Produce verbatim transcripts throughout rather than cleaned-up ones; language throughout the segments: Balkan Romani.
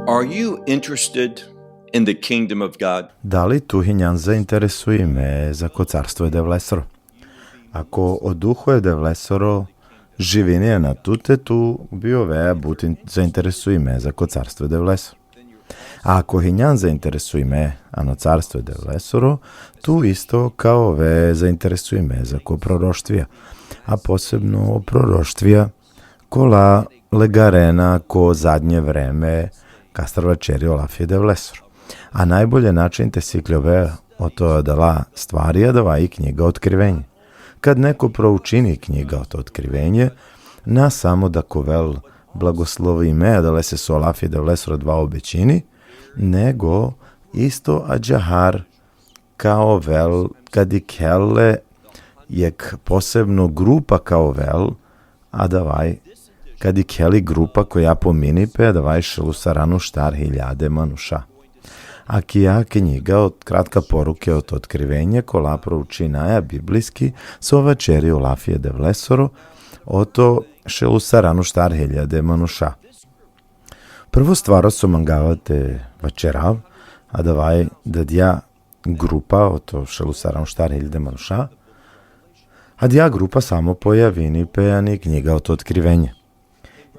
Are you interested in the kingdom of God? Dali tu hinjan zainteresuime zako carstvo e Devlesoro? Ako o duho e Devlesoro živini ano tute, tu bi ovea but in- zainteresuime zako carstvo e Devlesoro. A ako hinjan zainteresuime ano carstvo e Devlesoro, tu isto ka ove zainteresuime zako proroštvija, a posebno proroštvija kola legarena ko zadnje vreme, kastar vaćeri o lafi e Devlesoro. A najbolje način te sikljove oto adala stvarija adava i knjiga Otkrivenje. Kad neko proučini knjiga oto Otkrivenje, na samo da ka ovel blagoslovime adalese so o lafi e Devlesoro adava obećini, nego isto ađahar ka ovel, ka dikhel le jekh posebno grupa ka ovel, adava i ka dikhel i grupa koja pomini pe, adava i šel u saranda u štar hiljade manuša. Akija knjiga, oto kratka poruke oto Otkrivenje, kola proučinaja biblijski, so vaćeri o lafi e Devlesoro oto šel u saranda u štar hiljade manuša. Prvo stvar so mangava te vaćerav, adava i da adija grupa oto šel u saranda u štar hiljade manuša, adija grupa samo pojavini pe ani knjiga oto Otkrivenje.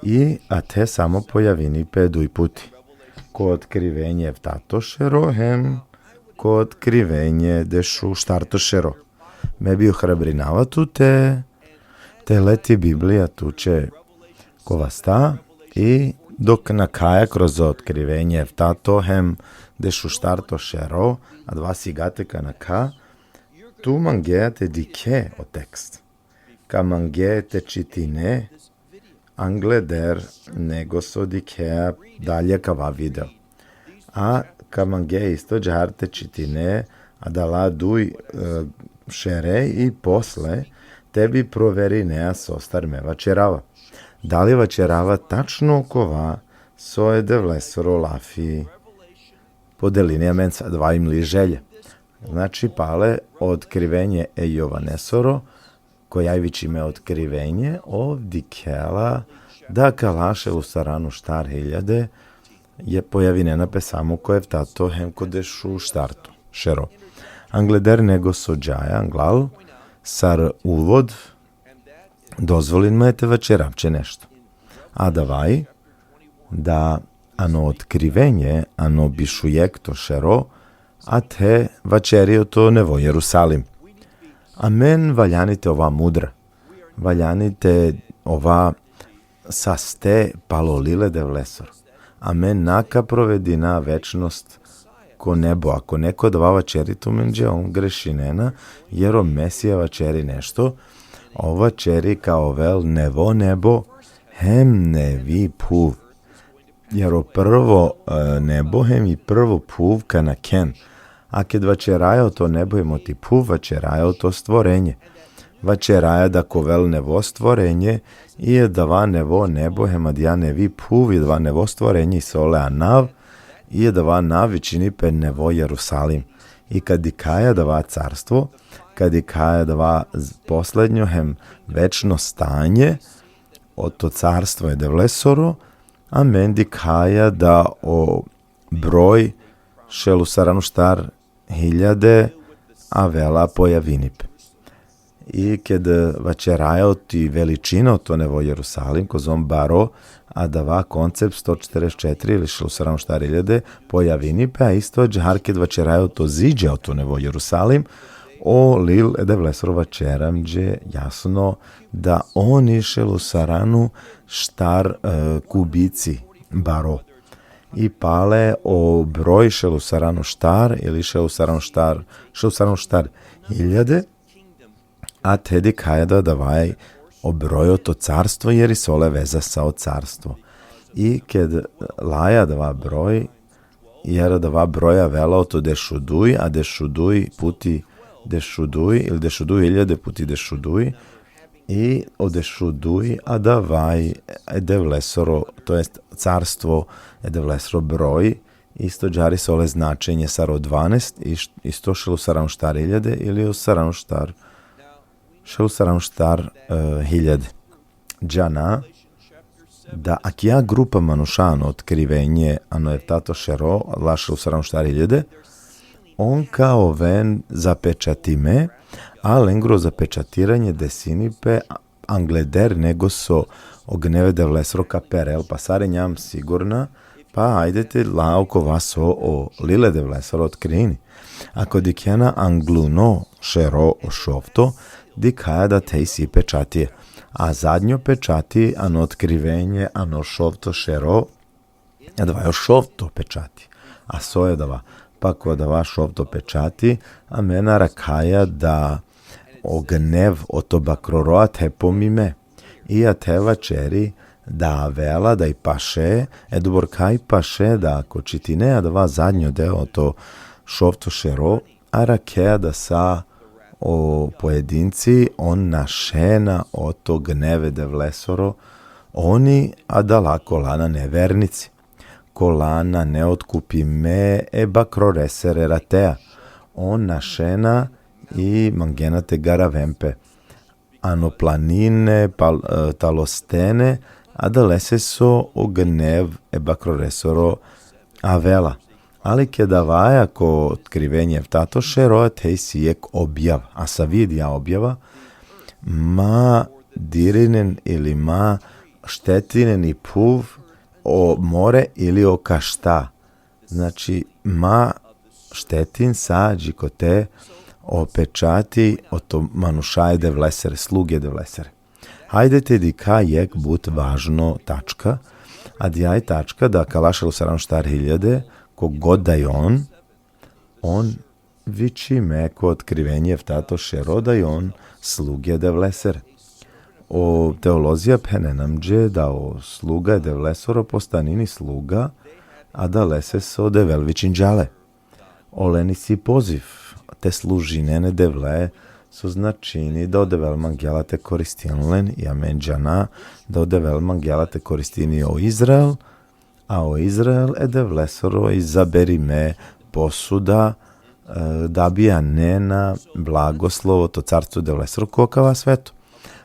I ate samo pojavini pe duj puti. Ko Otkrivenje eftato šero hem ko Otkrivenje dešuštarto šero. Me bi ohrabrinava tute te le ti Biblija tuće ko vasta i dok nakhaja kroz Otkrivenje eftato hem dešuštarto šero, adava sigate ka nakha, tu mangea te dikhe o tekst. Ka mangea te čitine angleder nego so dikhea dalje kava video. A ka mangea isto ađahar te čitine adala duj, e, šere i posle te bi proverinea sostar me vaćerava. Dali vaćerava tačno kova so e Devlesoro lafi podelini amenca, adava i mli želja. Znači, pale Otkrivenje e Jovanesoro, koja i vičime Otkrivenje, ov dikhela da akala šel u saranda u štar hiljade i pojavinena pe samo ko eftato hem ko dešuštarto šero. Angleder nego so džaja anglal, sar uvod, dozvolin me te vaćerav će nešto. Adava i da ano Otkrivenje, ano bišujekto šero, ate vaćeri oto nevo Jerusalim. Amen valjani te ova mudra, valjani te ova saste palo lil e Devlesoro. Amen na ka provedina večnost ko nebo. Ako neko adava vaćeri tumenđe, on grešinena, jer o Mesija vaćeri nešto, ov vaćeri ka ovel nevo nebo hem nevi phuv. Jer o prvo, e, nebo hem i prvo phuv ka nakhen. A ked vaćeraja oto nebo hem oti phuv, vaćeraja oto stvorenje. Vaćeraja da ka ovel nevo stvorenje, i adava nevo nebo hem adija nevi phuv, i adava nevo stvorenje isi ole anav, i adava anav vičini pe nevo Jerusalim. I kad dikhaja adava carstvo, kad dikhaja adava z-, poslednjo hem večno stanje, oto carstvo e Devlesoro, amen dikhaja da o broj šel u saranda u štar hiljade avela pojavini pe. I ked vaćeraja oti veličina oto nevo Jerusalim, kozom baro, adava koncept sto četrdeset četiri ili šel u saranda u štar hiljade pojavini pe, a isto ađahar ked vaćeraja oto ziđe oto nevo Jerusalim, o lil e Devlesoro vaćeri amenđe jasno da on i šel u saranda u štar, e, kubici baro. I pale o broj šel u saranda u štar ili šel u saranda u štar, šel u saranda u štar hiljade, ate dikhaja da adava i o broj oto carstvo, jer isi ole veza sa o carstvo. I ked laja adava broj, jer adava broj avela oto dešuduj, a dešuduj puti dešuduj, ili dešuduj hiljade puti dešuduj, i o dešuduj adava i e Devlesoro, to jest carstvo e Devlesoro broj, isto ađahar isi ole značenje sar o dvanaest, i š-, isto šel u saranda u štar hiljade ili u saranda u štar, šel u saranda u štar, e, hiljade. Džana, da akija grupa manuša ano Otkrivenje, ano eftato šero, adala šel u saran u štar hiljade, on ka oven zapečatime, a lengro zapečatiranje desini pe angleder nego so o gnev e Devlesoro ka perel, pa sar injam sigurna, pa hajde te la okova so o lil e Devlesoro otkrini. Ako dikhena angluno šero, o šovto, dikhaja da te isi pečati. A zadnjo pečati ano Otkrivenje, ano šovto šero, adava i o šovto pečati. A so i adava? Pa ko adava šovto pečati, amen arakhaja da o gnev oto bakroro ate pomime. I ate vaćeri da avela, da i paše, edobor kaj paše, da ako čitine adava zadnjo deo oto šovto šero, arakhea da sa o pojedinci, on našena oto gnev e Devlesoro, oni adala kola nane vernici, kola nane otkupime e bakroresere ratea. On našena i mangena te garaven pe ano planine, pal-, e, talo stene, adalese so o gnev e bakroresoro avela. Ali keda avaja ko Otkrivenje eftato šero, ate isi jekh objav. A savi i adija objava? Ma dirinen ili ma štetinen i phuv, o more ili o kašta. Znači, ma štetin sa dži kote o pečati oto manuša e Devlesere, sluge e Devlesere. Hajde te dikha jekh but važno tačka, adija i tačka da akala šel u saran u štar hiljade, kogod da i on, on vičime ko Otkrivenje eftato šero da i on sluge e Devlesere. O teolozija phenena amenđe da o sluga e Devlesoro postanini sluga, adalese so o Devel vičinđa le. Olen isi poziv te služinen e Devle, so značini da o Devel mangela te koristini len, i amen džana da o Devel mangela te koristini o Izrael, a o Izrael e Devlesoro izaberime posuda, e, da bi anena blagoslov oto carstvo e Devlesoro ko akava sveto.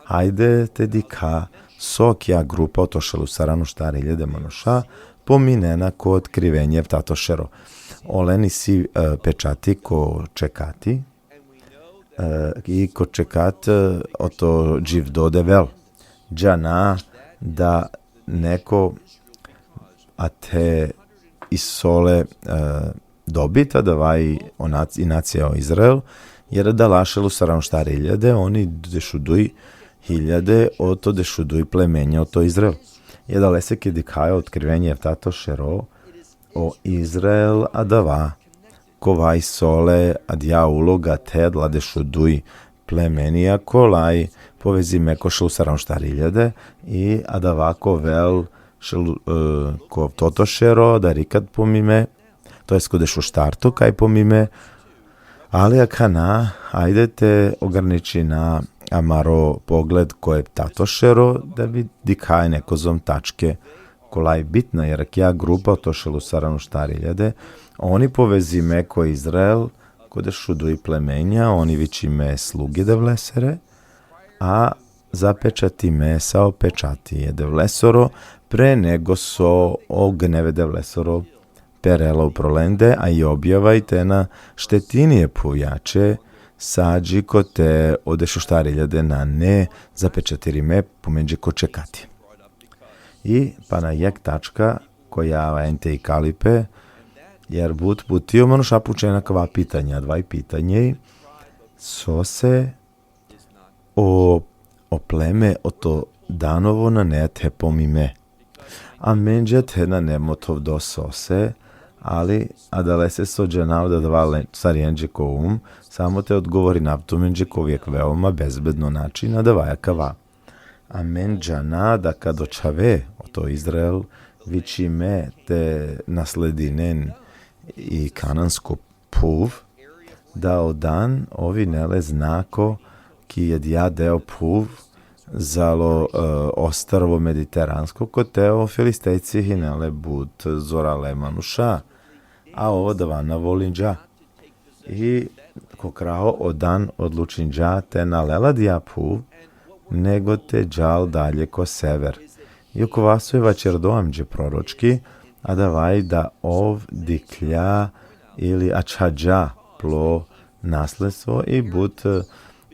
Hajde te dikha so akija grupa oto šel u saran u štar hiljade manuša pominena ko Otkrivenje eftato šero. Olen isi, e, pečati ko čekati, e, i ko čekat, e, oto dživdo Devel. Džana da neko ate isi ole, e, dobit, adava i o nac-, i nacija o Izrael, jer adala šel u saran u štar hiljade, oni dešuduj hiljade oto dešuduj plemenja oto Izrael. I adalese keda dikhaja Otkrivenje eftato šero, o Izrael adava kova isi ole adija uloga te adala dešuduj plemenja kolaj povezime ko šel u saran u štar hiljade, i adava ka ovel šel, e, ko eftato šero, adari kad pomime, to jest ko dešuštarto kaj pomime, ali akana, ajde te ograničina amaro pogled ko eftato šero, da bi dikhaja nekozom tačke kolaj bitna, jer akija grupa oto šel u saran u štar hiljade, oni povezime ko Izrael, ko dešuduj plemenja, oni vičime sluge Devlesere, a zapečatime sa o pečati e Devlesoro, pre nego so o gnev e Devlesoro perela upro lende, a i objava i te na štetini e phuvjaće, sa dži kote o dešuštar hiljade nane zapečatirime, pomenđe ko čekati. I pana jekh tačka koja valjani te ikali pe, jer but puti o manuša pučena kava pitanja, adava i pitanje, sose o, o pleme oto Danovo nane ate pomime. Amenđe ate nane motovdo sose, ali adalese so džanav da adava le-, sarinenđe ko um, samo te odgovorinav tumenđe ko jekh veoma bezbedno način, adava i akava. Amen džana da kad o čhave oto Izrael vičime te nasledinen i kanansko phuv, da o Dan ov hine le znako ki adija deo phuv, zalo, e, ostrvo Mediteransko, kote o Filistejci hine le but zorale manuša, a ov adava na volinđa. I ko krajo o Dan odlučinđa te na lela adija phuv, nego te džal dalje ko sever. I okova soj vaćerdo amenđe proročki, adava i da ov dikhlja ili ačhađa plo nasledstvo i but, e,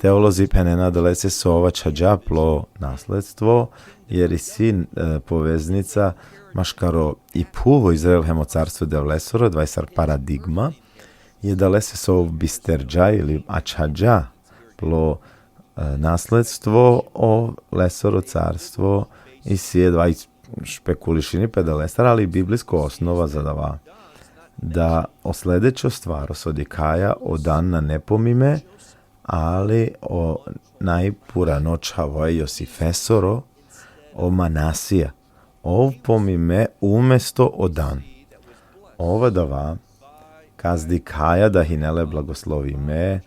teolozi phenena adalese so ov ačhađa plo nasledstvo, jer isi, e, poveznica maškaro i phuv o Izrael hem o carstvo e Devlesoro, adava i sar paradigma, i adalese so ov bisterđa ili ačhađa plo, e, nasledstvo, olesoro carstvo, isi adava i špekulišini pe adalestar, ali biblijsko osnova za adava. Da o sledećo stvar so dikhaja, o dan nane pomime, ali o najpurano čhavo e Josifesoro, o Manasija, ov pomime umesto o dan. Ov adava kas dikhaja da hine le blagoslovime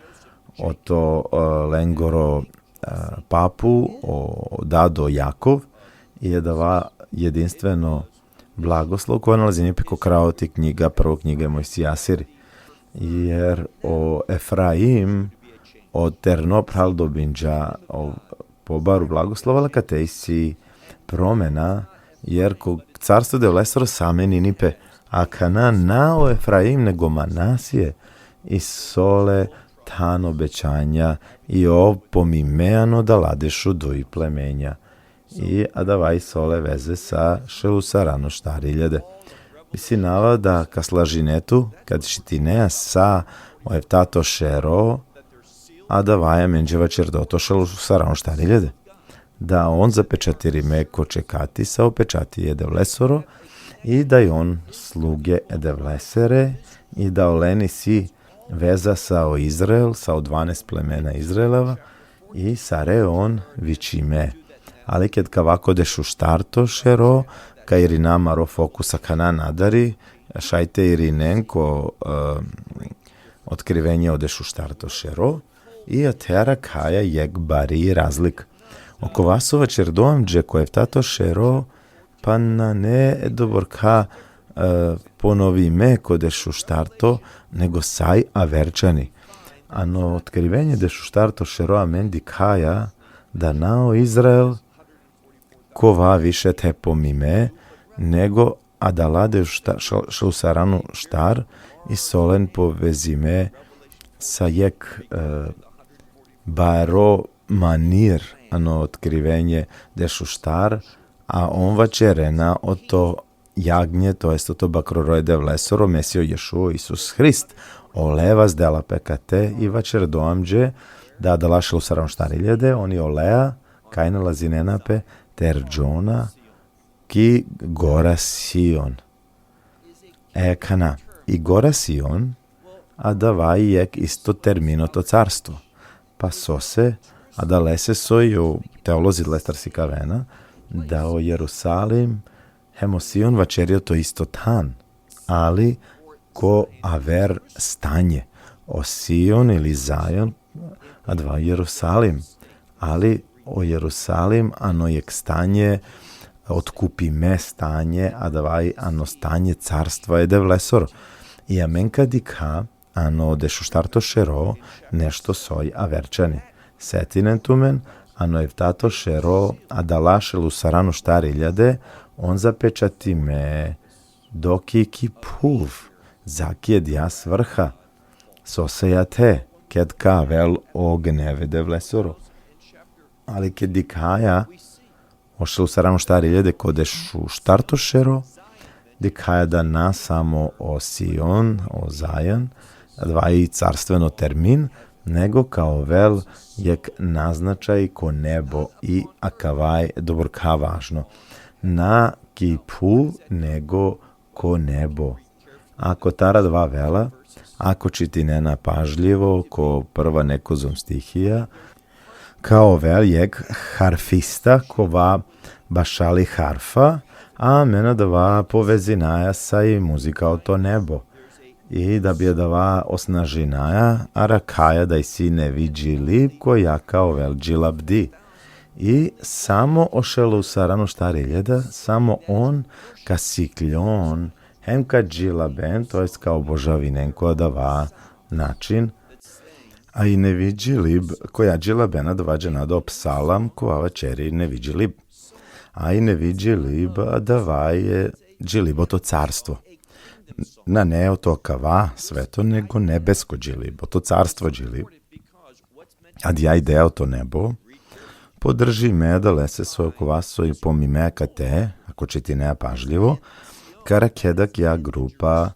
oto, e, lengoro, e, papu, o dado Jakov, i adava jedinstveno blagoslov kova nalazini pe ko krajo oti knjiga, prvo knjiga e Mojsijasiri. Jer o Efraim, o terno phral dobinđa o pobaru blagoslova, ali kate isi promena, jer ko carstvo e Devlesoro sa menini pe, akana na o Efraim nego Manasije, isi ole than obećanja, i ov pomime ano adala dešuduj plemenja. I adava isi ole veze sa šel u saranu štar iljade. Mislinava da ka slažine tu, kad čitinea sa o eftato šero, adava i amenđe vaćerdo oto šel u saranu štar iljade. Da on zapečatirime ko čekati sa o pečati e Devlesoro, i da i on sluge e Devlesere, i da olen isi veza sa o Izrael, sa o dvanaest plemena Izraelova, i sare on vičime. Ali ked ka ava ko dešuštarto šero, ka irina amaro fokus akana nadari, šaj te irinen ko, e, Otkrivenje o dešuštarto šero, i ate arakhaja jekh bari razlik. Okova so vaćerdo amenđe ko eftato šero, pa nane e doborka, e, ponovime ko dešuštarto, nego sa i averčani. Ano Otkrivenje dešuštarto šero amen dikhaja da na o Izrael kova više te pomime, nego adala dešušta-, šel-, šel u saranu štar, isi olen povezime sa jekh, e, baro manir, ano Otkrivenje dešuštar, a on vaćerena oto jagnje, to jest oto bakroro e Devlesoro, Mesijo Ješua, Isus Hrist. Ole vazdela pe kate i vaćerdo amenđe da adala šel u saranu štar iljade, oni olea kaj nalazinena pe, terđona ki gora Sion. E, akana, i gora Sion, adava i jekh isto termin oto carstvo. Pa sose? Adalese so i o teolozi lestar sikavena da o Jerusalim hem o Sion vaćeri oto isto than, ali ko aver stanje. O Sion ili Zajon, adava Jerusalim, ali o Jerusalim ano jekh stanje, otkupime stanje, adava i ano stanje carstva e Devlesoro. I amen ka dikha ano dešuštarto šero nešto soj averčani. Setinen tumen, ano eftato šero, adala šel u saranu štar iljade, on zapečatime, dok i ki phuv, zaki edija svrha. Sose i ate, ked ka avel o gnev e Devlesoro. Ali ked dikhaja o šel u saranu štar iljade ko dešuštarto šero, dikhaja da na samo o Sion, o Zajon, adava i carstveno termin, nego ka ovel jekh naznačaj ko nebo, i akava i doborka važno. Na ki phuv, nego ko nebo. Ako taro adava avela, ako čitinena pažljivo ko prva nekozom stihija, ka ovel jekh harfista kova bašali harfa, a amen adava povezinaja sa i muzika oto nebo. I da bi adava osnažinaja, arakhaja da isi nevidžiljib koja ka ovel džilabdi. I samo o šel u saranu štar iljada, samo on ka sikljol hem ka džilaben, to jest ka obožavinen ko adava način. A i nevidžiljib koja džilabena, adava džana da o psalam kova vaćeri nevidžiljib. A i nevi džilib, adava je džilib oto carstvo. Nane oto kava sveto, nego nebesko džilib, oto carstvo džilib. Adija ideja oto nebo podržime adalese so okova so i pomime akate, ako čitinea pažljivo, ka arakhe da akija grupa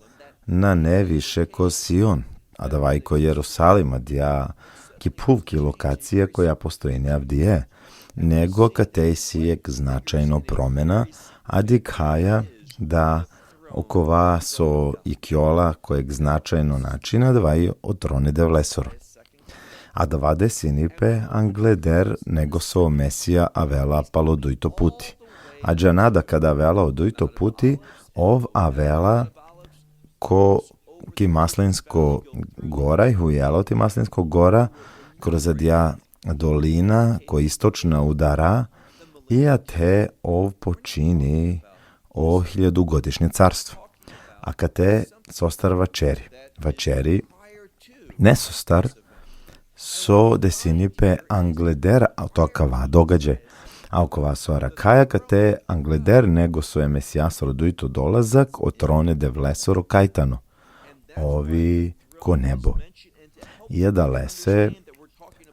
nane više ko Sion, adava i ko Jerusalim, adija ki phuv, ki lokacija koja postojini avdive, nego akate isi jek značajno promena, a dikhaja da okova so ikljola ko jek značajno način, adava i o tron e Devlesoro. Adava desini pe angleder nego so o Mesija avela palo dujto puti. A džana da kada avela o dujto puti, ov avela ko, ki Maslinsko gora, i hujela oti Maslinsko gora, kroz adija dolina, ko istočna udara, i ate ov počini o hiljadugodišnje carstvo. Akate sostar vaćeri? Vaćeri nesostar so desini pe angleder oto kava događaj. A okova so arakhaja akate angleder nego so e Mesijasoro dujto dolazak, o tron e Devlesoro kaj tano? Ov i ko nebo. I adalese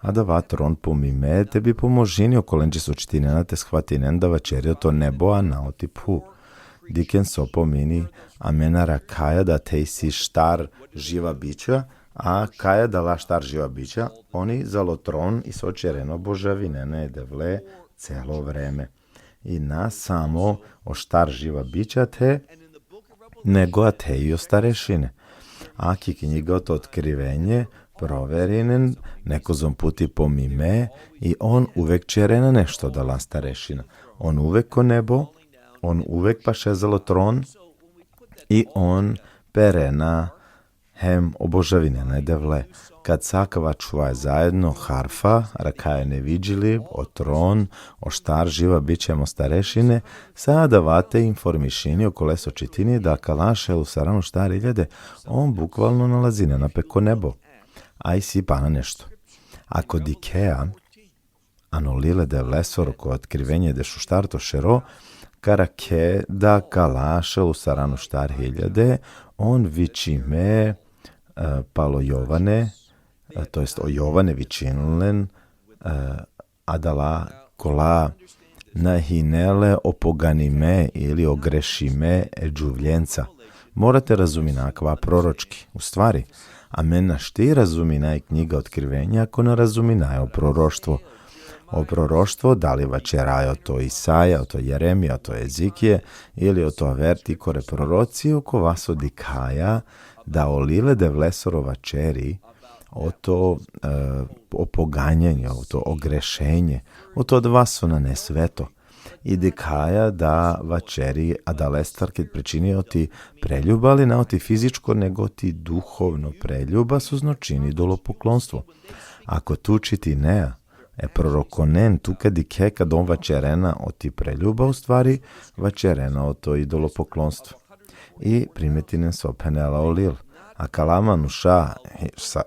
adava tron pomime te bi pomožini okolenđe so čitinena te shvatinen da vaćeri oto nebo, a na oti phuv. Dikhen so pomini, amen arakhaja da ate isi štar živa bića, a kaj adala štar živa bića? Oni zalo tron i so ćerena, obožavinena e Devle celo vreme. I na samo o štar živa bića ate, nego ate i o starešine. A ki knjiga oto Otkrivenje, proverinen, nekozom puti pomime, i on uvek ćerena nešto adala starešina. On uvek ko nebo, on uvek paše zalo tron, i on perena hem obožavinena e Devle. Kad sa akava čhuvaja zajedno, harfa, arakhaja nevi džilib, o tron, o štar živa bića hem o starešine, sa adava te informišini okole so čitini da akala šel u saranda u štar iljade, on bukvalno nalazinena pe ko nebo. A isi pana nešto. Ako dikhea ano lil e Devlesoro ko Otkrivenje dešuštarto šero, ka arakhe da akala šel u saranda u štar hiljade, on vičime, e, palo Jovane, e, to jest o Jovane vičini len, e, adala kola na hine le opoganime ili ogrešime e džuvljenca. Mora te razumina akava proročki. U stvari, amen našti razumina i knjiga Otkrivenja ako na razumina o proroštvo. O proroštvo, dali vaćeraja oto Isaja, oto Jeremija, oto Ezikije, ili oto aver tikore proroci, okova so dikhaja da o lil e Devlesoro vaćeri oto, e, opoganjanje, oto ogrešenje, oto adava so nane sveto. I dikhaja da vaćeri adalestar ked pričini oti preljuba, ali na oti fizičko, nego oti duhovno preljuba, so značini idolopoklonstvo. Ako tu čitinea e prorokonen, tu ka dikhe kad on vaćerena oti preljuba, u stvari vaćerena oto idolopoklonstvo. I primetinen so phenela o lil. Akala manuša, he, sa,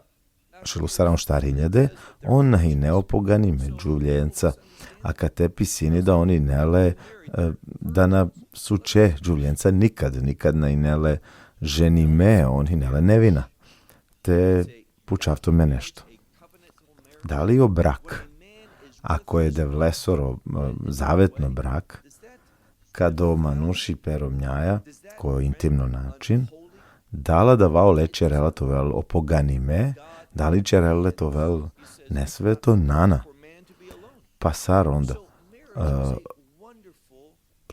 šel u saranda u štar hiljade, on na hine opoganime džuvljenca. Akate pisini da on hine le, e, da na suče džuvljenca nikad, nikad na hine le ženime, on hine le nevina. Te pučav tumen nešto. Dali o brak, ako e Devlesoro, e, zavetno brak, kad o manuš i pe romnjaja, ko intimno način, dali adava ole ćerela te ovel opoganime, dali ćerela te ovel nesveto? Nana. Pa sar onda, e,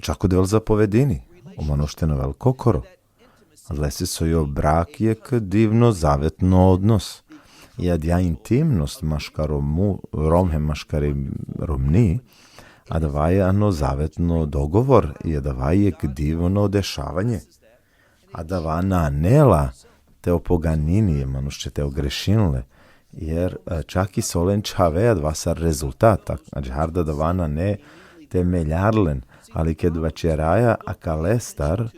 čak o Devel zapovedini, o manuš te na ovel kokoro. Adalese so i o brak jek divno zavetno odnos. I adija intimnost maškaro mu-, rom hem maškari romni, adava i ano zavetno dogovor, i adava i jek divno dešavanje. Adava nane la te opoganini e manuše, te ogrešini le. Jer, e, čak i so len čhave adava sar rezultat, a, ađahar da adava nane temeljar len, ali ked vaćeraja akalestar,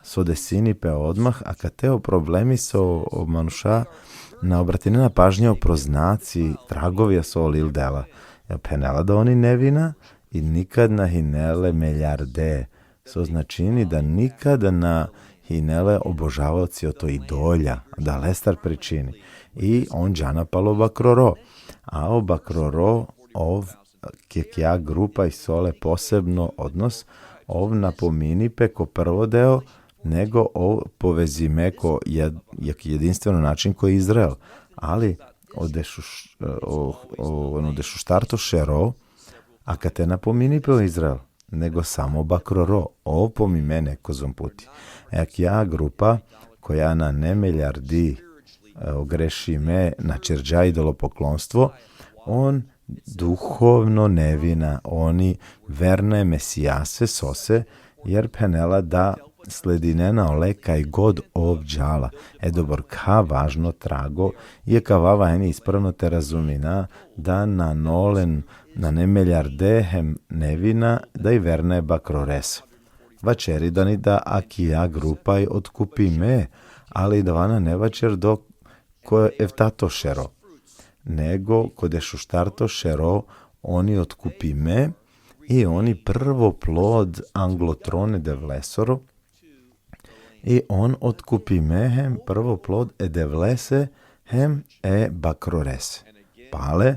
so desini pe odmah, akate o problemi so o manuša na obratinena pažnja upro znaci, tragovja so o lil dela. E, phenela da on i nevina, i nikad na hine le meljarde, so značini da nikad na hine le obožavaoci oto idolja, adalestar pričini. I on džana palo bakroro. A o bakroro, ov, ki akaja grupa isi ole posebno odnos, ov na pomini pe ko prvo deo, nego ov povezime ko jed-, jek jedinstveno način ko Izrael. Ali o dešuš-, o, o, ono dešuštarto šero, akate na pomini pe o Izrael, nego samo bakroro, ov pomime nekozom puti. Akaja grupa koja nane meljardi, e, ogrešime, na ćerđa idolopoklonstvo, on duhovno nevina, on i verna e Mesijase, sose, jer phenela da sledinena ole kaj god ov džala. Edobor ka važno trago, i akava vajni ispravno te razumina, da nane olen, nane meljarde hem nevina, da i verna e bakrores. Vaćeri dani da akaja grupa i otkupime, ali adava nane vaćerdo ko eftato šero, nego ko dešuštarto šero on i otkupime, i on i prvo plod anglo tron e Devlesoro, i on otkupime hem prvo plod e Devlese hem e bakrorese. Pale,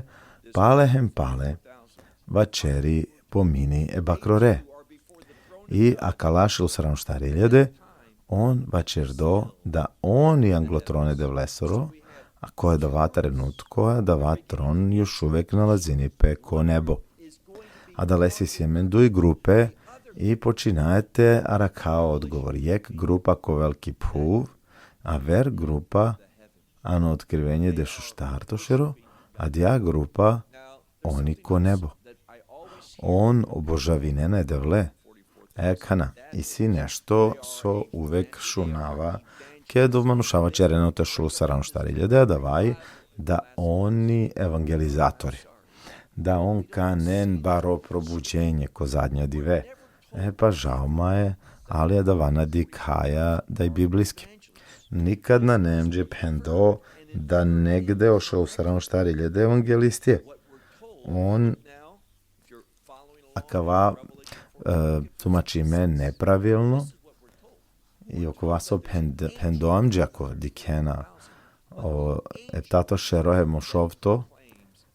pale hem pale, vaćeri pomini e bakrore. I akala šel u saranda u štar iljade, on vaćerdo da on i anglo tron e Devlesoro, a ko adava trenutko, adava tron još uvek nalazini pe ko nebo. Adalese isi amen duj grupe i počinaja te arakha odgovor. Jek grupa ko veliki phuv, aver grupa ano Otkrivenje dešuštarto šero, adaja grupa on i ko nebo. On obožavinena e Devle. E, akana, isi nešto so uvek šunava, ked ov manuša vaćerena oto šel u saranda u štar iljade, adava i da on i evangelizatori. Da on ka anen baro probuđenje ko zadnja dive. E, pa žao ma e, ali adava na dikhaja da i biblijski. Nikad nane amenđe phendo da negde o šel u saranda u štar iljade evangelistija. On akava, e, tumačime nepravilno, i okova so phend-, phendo amenđe, ako dikhena o eftato šero hem o šovto,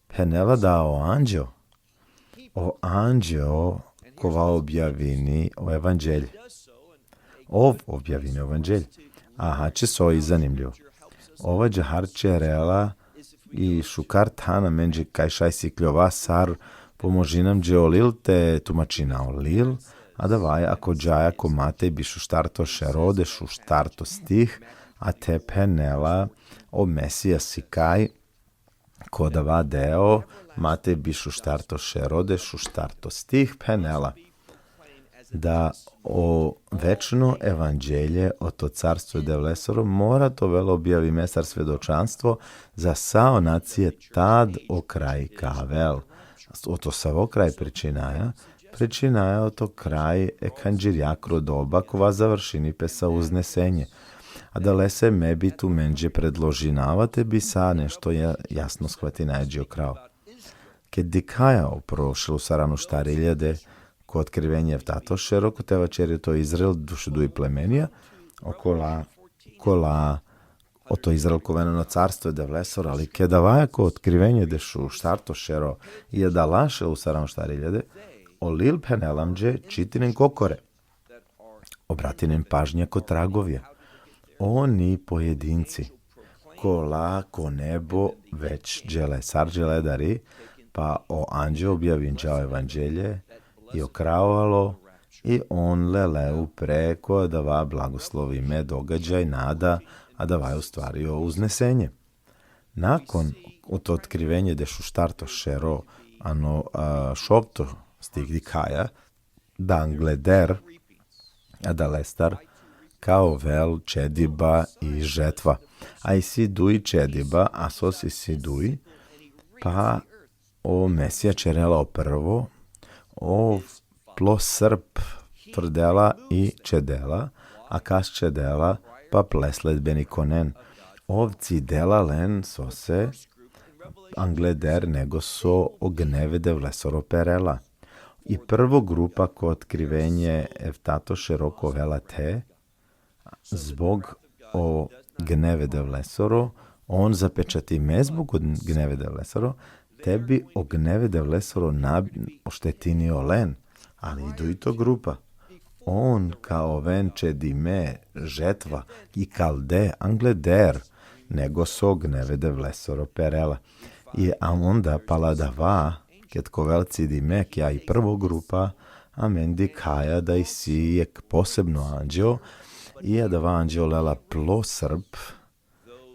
phenela da o anđeo, o anđeo kova objavini o evanđelje. Ov objavini o evanđelje. Aha, če so i zanimljivo. Ov ađahar ćerela i šukar than amenđe kaj šaj sikljova, sar pomožini amenđe o lil te tumačina o lil, adava i ako džaja ko Matej biš u štarto šero, deš u štarto stih, a te phenela o Mesija sikaj, ko adava deo, Matej biš u štarto šero, deš u štarto stih, phenela da o večno evanđelje, oto carstvo e Devlesoro, mora te ovel objavime sar svedočanstvo za sa o nacije, tad o kraj ka avel. Oto savo kraj pričinaja, pričinaja oto kraj e khanđirjakro doba, kova završini pe sa uznesenje. Adalese me bi tumenđe predložinava te bi sa nešto ja-, jasno shvatinaja dži o kraj. Ked dikhaja o prvo šel u saranda u štar iljade, ko Otkrivenje eftato šero, kote vaćeri oto Izrael, duš duj plemenja, okola, kola, oto Izrael ka oven ano carstvo e Devlesoro, ali ked avaja ko Otkrivenje deš u štarto šero, i adala šel u saranda u štar iljade, o lil phenela amenđe čitinen kokore. Obratinen pažnja ko tragovja. Oni pojedinci, kola ko nebo već đele, sar đele dari, pa o anđeo objavinđa o evanđelje, i o kraj alo, i on lele upre ko adava blagoslovime događaj, nada, adava i u stvari o uznesenje. Nakon oto Otkrivenje deš u štarto šero, ano, a, šovto stih dikhaja, da angleder adalestar ka ovel čediba i žetva. A isi duj čediba, a sos isi duj, pa o Mesija ćerela o prvo, o plo srp trdela i čedela, a kas čedela, pa ple sledbenikonen. Ov cidela len sose angleder, nego so o gnev e Devlesoro perela. I prvo grupa ko Otkrivenje eftato šero ka ovel ate, zbog o gneve Devlesoro, on zapečatime zbog o gneve Devlesoro, te bi o gneve Devlesoro na oštetini olen, ali i dujto grupa. On ka oven čedime žetva i kalde angleder, nego so o gneve Devlesoro perela. I a onda pala dava, ked ka ovel cidime, kija i prvo grupa, amen dikhaja da isi jek posebno anđeo, i adava anđeo lela plo srp,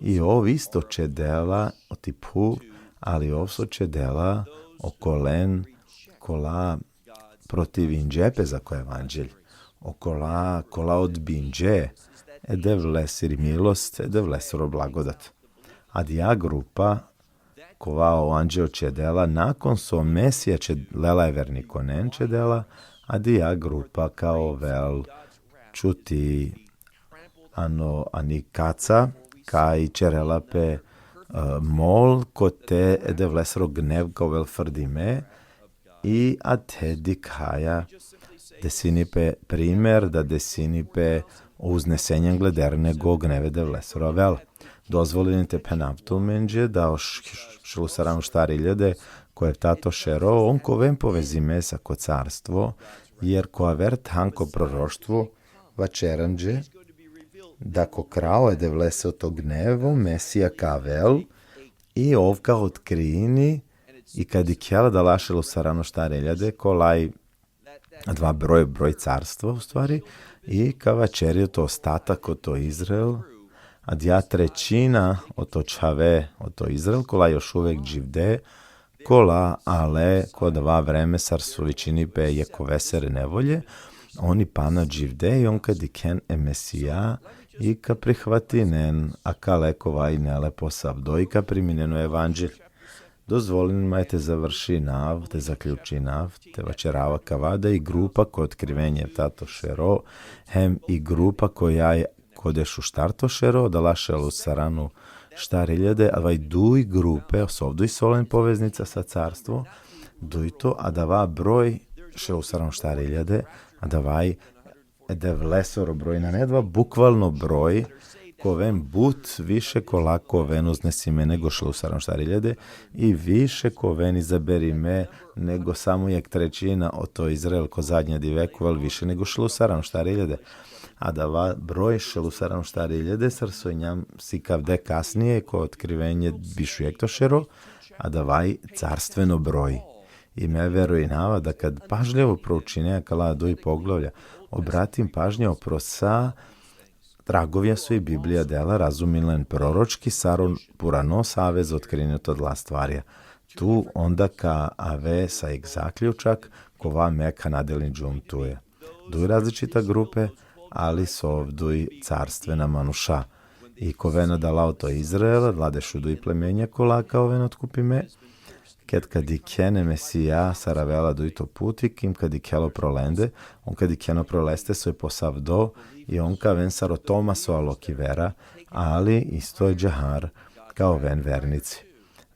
i ov isto čedela oti phuv, ali ov so čedela okolen kola protivinđe pe zako evanđelj, okola kola odbinđe e Devlesiri milost, e Devlesoro blagodat. Adija grupa kova o anđeo čedela, nakon so Mesija čed-, lela e vernikonen čedela, adija grupa ka ovel čuti ano, ani kaca, kaj čerela pe, e, mol, kote e Devlesoro gnev ka ovel frdime, i ate dikhaja, desini pe primer, da desini pe uznesenje angleder nego o gneve Devlesoro avel. Dozvolini te phenav tumenđe da o š-, šel u saranda u štar iljade, ko eftato šero, on ka oven povezime sa ko carstvo, jer ko aver than ko proroštvo vaćeranđe da ko kraj e Devlese oto gnevo, Mesija ka avel, i ov ka otkrini, i ka dikhela adala šel u saranda u štar iljade, kolaj adava broj, broj carstva, u stvari, i ka vaćeri oto ostatak oto Izrael, adija trećina oto čhave oto Izrael, kola još uvek dživde, kola ale ko adava vreme sar so vičini pe jekh ovesere nevolje, oni pana dživde i on ka dikhen e Mesija i ka prihvatinen akale kova ine le posavdo i ka priminen o evanđelj. Dozvolin ma te završinav, te zaključinav, te vaćerav akava da i grupa ko Otkrivenje eftato šero, hem i grupa koja i ko dešuštarto šero, adala šel u saranda u štar iljade, adava i duj grupe, o sov duj so len poveznica sa carstvo, dujto, adava broj šel u saranda u štar iljade, adava i e Devlesoro broj, nane adava bukvalno broj, ka oven but više kola ka oven uznesime nego šel u saranda u štar iljade, i više ka oven izaberime nego samo jekh trećina oto Izrael ko zadnja dive ka ovel više nego šel u saranda u štar iljade. Adava broj šel u saranda u štar iljade, sar so injam sikavde kasnije ko Otkrivenje biš u jekhto šero, adava i carstveno broj. I me verujnava da kad pažljivo proučine akala duj poglavlja, obratim pažnja opro sa tragovja so i Biblija dela, razuminen len proročki, sar o purano savez otkrini oto adala stvarja. Tu onda ka ave sa jekh zaključak, kova me ka na delinđum tuja. Duj različita grupe, ali sov duj carstvena manuša. I ka oven adala oto Izrael, adala dešuduj plemenja kola ka oven otkupime, ked ka dikhen e Mesija sar avela dujto puti, kim ka dikhel opro lende, on ka dikhen opro leste so i posavdo, i on ka oven sar o Toma so alo ki vera, ali isto ađahar ka oven vernici.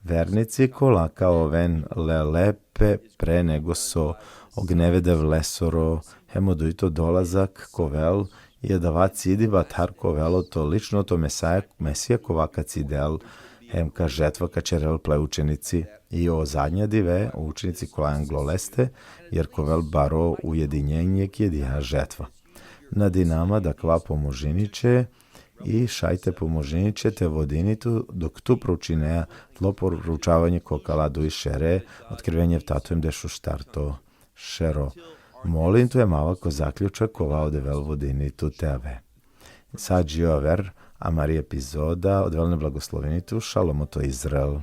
Vernici kola ka oven lele pe pre nego so o gneve Devlesoro hem o dujto dolazak ka ovel, i adava cidi vatar ka ovel oto lično oto Mesaja, Mesija kova ka cidel, hem ka žetva ka čerel ple učenici, i o zadnja dive, o učenici kola anglo leste, jer ka ovel baro ujedinjenje ki adija žetva. Nadinama da kava pomožini će, i šaj te pomožini će te vodini tu, dok tu proučinea tlo proučavanje ko kala duj šere, Otkrivenje eftato hem dešuštarto šero. Molin tu hem ava ko zaključak kova o Devel vodini tu te ave. Sa dži aver amari epizoda, o Devel neka blagoslovini tu, šalom oto Izrael.